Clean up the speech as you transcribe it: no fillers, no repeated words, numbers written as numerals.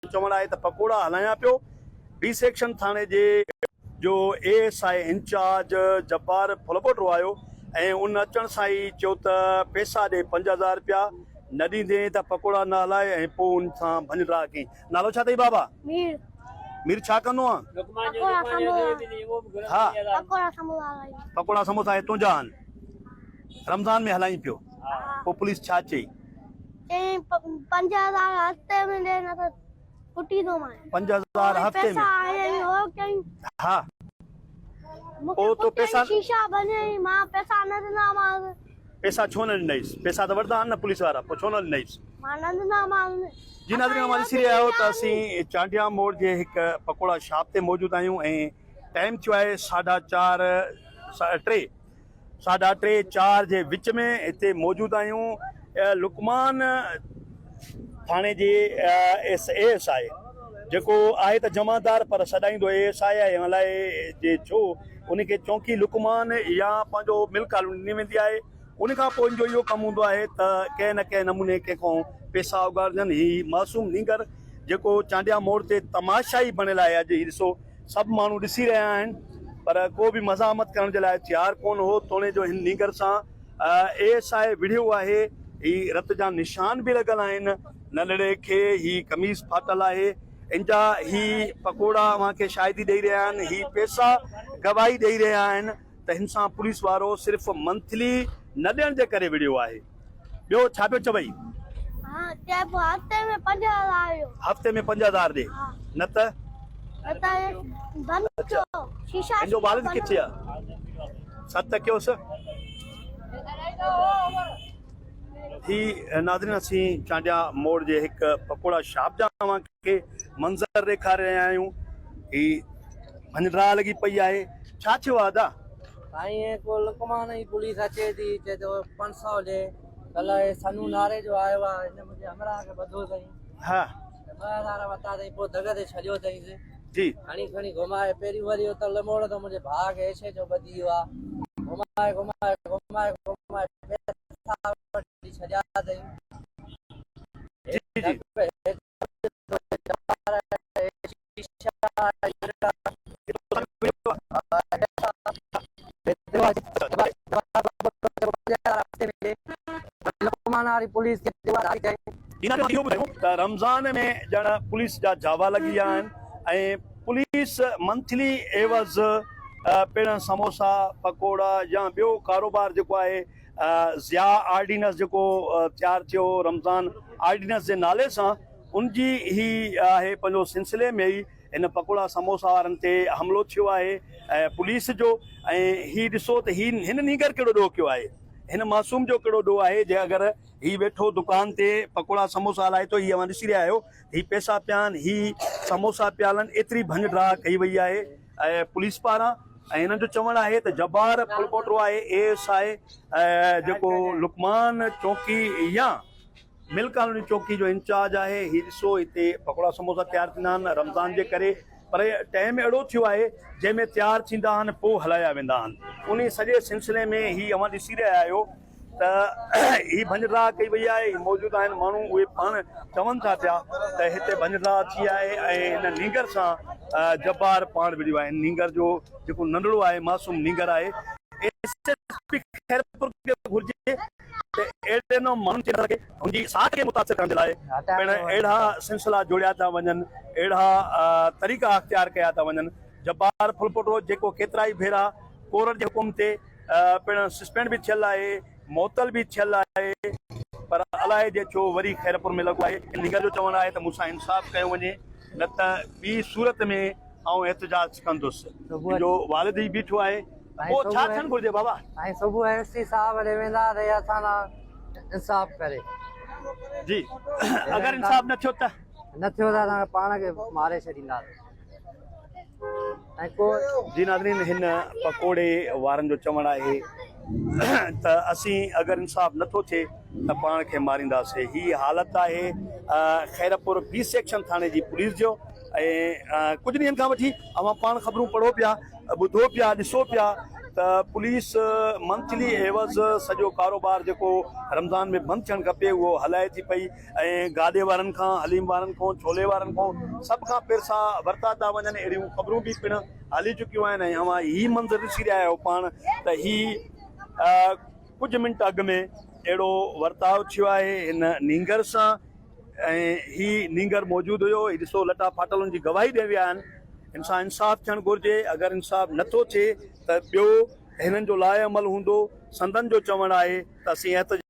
چوڻ آهي ته پڪوڙا هلايان پيو، بي سيڪشن ٿاڻي جي جو A S I incharge Jabbar Phulpoto آيو ۽ ان اچڻ سان ئي چيو ته پئسا ڏي 5000 رپيا، نه ڏيندين ته پڪوڙا نه هلاء ۽ پوء ان سان ڀڃ ڊاهه ڪئي. نالو ڇا اٿئي بابا؟ مير. مير ڇا ڪندو آن؟ پڪوڙا سموسا. ها. پڪوڙا سموسا هلائين. پڪوڙا سموسا هي تنهنجا آهن. رمضان ۾ هلائين پيو. پوء پوليس ڇا چئي؟ چيائين 5000 هفتي ۾ ڏي نه ته ڪٽيندومانء. 5000 هفتي ۾؟ پئسا آيائين هو چيائين. ها. مون کي ڪٽيائين شيشا ڀڃيائين مان پئسا نه ڏنامانس. پئسا ڇو نه ڏنئيس؟ پئسا ته وٺندا آهن نه پوليس وارا پوء ڇو نه ڏنئيس؟ مان نه ڏنامانس. جي ناظرين اوهان ڏسي رهيا آهيو ته اسين چانڊيا موڙ جي هڪ پڪوڙا شاپ تي موجود آهيون ۽ ٽائيم ٿيو آهي ساڍا چار ٽي ساڍا ٽي چار جي وچ ۾ هتي موجود آهيون لقمان ٿاڻي جي ايس اي ايس I جيڪو آهي ته جمعدار پر سڏائيندو اي ايس I آهي الائي جي ڇو ان کي چونڪي لقمان يا پنهنجو مل ڪالوني ڏني ويندي آهي ان کان پوء ان جو اهو ڪم هوندو آهي ته ڪنهن نه ڪنهن نموني ڪنهن کان پيسا اوڳاڙجن هي معصوم نينگر جيڪو چانڊيا موڙ تي تماشائي بڻيل آهي اڄ هي ڏسو سڀ ماڻهو ڏسي رهيا آهن پر ڪو به مزاحمت ڪرڻ جي لاء تيار ڪونه هو توڻي جو هن نينگر سان اي ايس I وڙهيو آهي هي رت جا نشان به لڳل آهن ننڍڙي کي هي قميص ڦاٽل آهي ان جا هي پڪوڙا اوهان کي شاهدي ڏئي رهيا آهن هي پيسا گواهي ڏئي رهيا آهن ته هن سان پوليس وارو صرف منٿلي نه ڏيڻ جي ڪري وڙهيو آهي. ٻيو ڇا پيو چوئي؟ ها چئي پيو هفتي ۾ 5000 ڏيو. هفتي ۾ 5000 ڏي نه ته. نه ته بند ٿيو شيشا. هن جو والد ڪٿي آ؟ ست ڪيوس. هي ناظرين اسين چانڊيا موڙ جي هڪ پڪوڙا شاپ جا اوهان کي منظر ڏيکاري رهيا آهيون. هي ڀڃ ڊاهه لڳي پئي آهي. ڇا ٿيو آ ادا؟ سائين هي ڪو لقمان جي پوليس اچي ٿي چئي ٿو 500 ڏي ڪلهه هي سنو ناري جو آيو آ هن منهنجي همراهه کي ٻڌو اٿئي ها 2000 ورتا اٿئي پوء دڳ تي ڇڏيو اٿئيس جي کڻي کڻي گهمائي پهرين وري اتان لموڙ ته منهنجي ڀاء کي ايڇ ايڇ او ٻڌي ويو آ گهمائي گهمائي گهمائي گهمائي پئسا وٺي ڇڏيا اٿئي جي جي ته رمضان ۾ ڄڻ پوليس جا جاوا لڳي ويا آهن ۽ پوليس منٿلي عيوض پڻ سموسا پڪوڙا يا ٻيو ڪاروبار جيڪو آهي ضياء آرڊيننس جيڪو تيار ٿيو رمضان آرڊيننس جي نالي سان ان جي هي آهي پنهنجو سلسلي ۾ ئي هن پڪوڙا سموسا وارن تي حملو ٿيو آهي پوليس جو ۽ هي ڏسو ته هي هن نينگر ڪهڙو ڏوهه ڪيو آهي هن معصوم جو ڪهڙو ڏوهه آهي جي اگر هي ويٺو دڪان تي پڪوڙا سموسا هلائي ٿو هي اوهان ڏسي رهيا آهيو هي پئسا پيا آهن هي سموسا پيا هلن ايتري ڀڃ ڊاهه ڪئي وئي آهي پوليس پاران ۽ هنن جو چوڻ آهي ته جبار ڦلپوٽو آهي اي ايس I جيڪو لقمان چونڪي يا مل ڪالوني چوڪي جو انچارج آهي هي ڏسو هتي پڪوڙا سموسا تيار ٿيندا آهن رمضان جي ڪري پر ٽائيم اهڙو ٿيو آهي جنهن ۾ تيار ٿيندا آهن پوء هلايا ويندا آهن انهي سڄي سلسلي ۾ هي اوهان ڏسي رهيا آهيو ته هي ڀڃ ڊاهه ڪئي وئي آهي هي موجود آهن ماڻهو اهي پاڻ چون ٿا پيا ته هتي ڀڃ ڊاهه ٿي آهي ۽ هن نينگر سان جبار پاڻ وڙهيو آهي نينگر جو جيڪو ننڍڙو آهي معصوم نينگر آهي ايس ايس پي خيرپور کي گهرجي ته اهڙي نوع ماڻهن کي رکي هن جي ساک کي متاثر ڪرڻ جي لاء پڻ اهڙا سلسلا جوڙيا ٿا وڃن، اهڙا طريقا اختيار ڪيا ٿا وڃن. جبار ڦلپوٽو جيڪو ڪيترائي ڀيرا ڪورٽ جي حڪم تي پڻ سسپينڊ به ٿيل آهي، معطل به ٿيل آهي پر الائي جي ڇو وري خيرپور ۾ لڳو آهي. نينگر جو چوڻ آهي ته مون سان انصاف ڪيو وڃي نه ته ٻي صورت ۾ آئون احتجاج ڪندس. منهنجو والد ئي بيٺو آهي. پوء ڇا ٿيڻ گهرجي بابا؟ سائين صبح ايس سي صاحب ڏي ويندا ته اسان سان انصاف ڪري. جي اگر انصاف نه ٿيو ته؟ نه ٿيو ته اسان پاڻ کي ماري ڇڏينداسين ۽ ڪو. جي ناظرين هن پڪوڙي وارن جو چوڻ آهي ته اسين اگر انصاف نه ٿو ٿئي ته پاڻ کي مارينداسين هي حالت آهي خيرپور بي سيڪشن ٿاڻي جي پوليس جو ۽ ڪجهه ڏينهن کان وٺي اوهان پاڻ خبرون پڙهو پيا ٻڌو پيا ڏسو پيا ته پوليس منٿلي عيوض سڄو ڪاروبار جيڪو رمضان ۾ بند ٿيڻ کپي اهو هلائي ٿي پئي ۽ گاڏي وارن کان حليم وارن کان ڇولي وارن کان سڀ کان پئسا ورتا ٿا وڃن اهڙيون خبرون به پڻ هلي چڪيون آهن ۽ اوهان هي منظر ڏسي رهيا آهيو پاڻ ته هي ڪجهه منٽ اڳ ۾ اهڙو ورتاء ٿيو آهي هن نينگر سان ۽ هي نينگر موجود هيو هي ڏسو لٽا ڦاٽل ان جي گواهي ڏئي ويا آهن ان سان انصاف ٿيڻ گهرجي اگر انصاف نٿو ٿئي ته ٻيو هنن جو لاء عمل هوندو سندن جو چوڻ آهي ته اسين احتجاج.